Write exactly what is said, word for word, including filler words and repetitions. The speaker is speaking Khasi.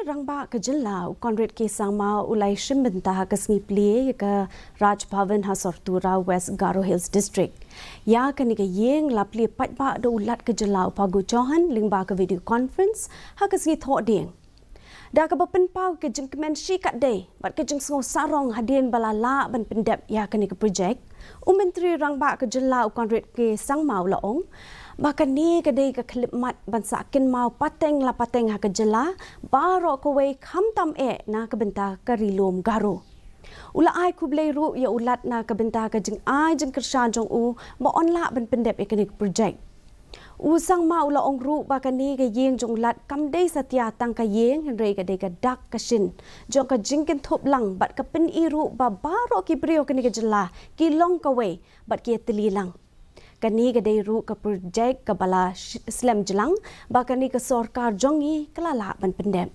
Rangbah ka jylla u Conrad K Sangma u la shim bynta ha ka sngi plie ïa ka Raj Bhavan ha Sortura, West Garo Hills District. Ïa kane ka ïing la plie paidbah da u Lat ka jylla u Phagu Chauhan lyngba ka video conference ha ka sngi Thohdieng. Da kaba pynpaw ka jingkmen shi katdei bad ka jingsngew sarong hadien ba la lah ban pyndep ïa kane ka projek, u Myntri Rangbah ka jylla u Conrad K Sangma u la ong ba kane ka dei ka khyllipmat ban sah kynmaw pateng la pateng ha ka jylla baroh kawei, khamtam eh na ka bynta ka Ri Lum Garo. U la ai khublei ruh ïa u Lat na ka bynta ka jingai jingkyrshan jong u ba un lah ban pyndep ïa kane ka projek. U Sangma u la ong ruh ba kane ka ïing jong u Lat kam dei satia tang ka ïing, hynrei ka dei ka dak ka shin jong ka jingkynthup lang bad ka pyni ruh ba baroh ki briew kane ka jylla ki long kawei bad ki ïatylli lang. Kane ka dei ruh ka projek kaba la sh-, slem jlang ba kane ka sorkar jong ngi ka la lah ban pyndep.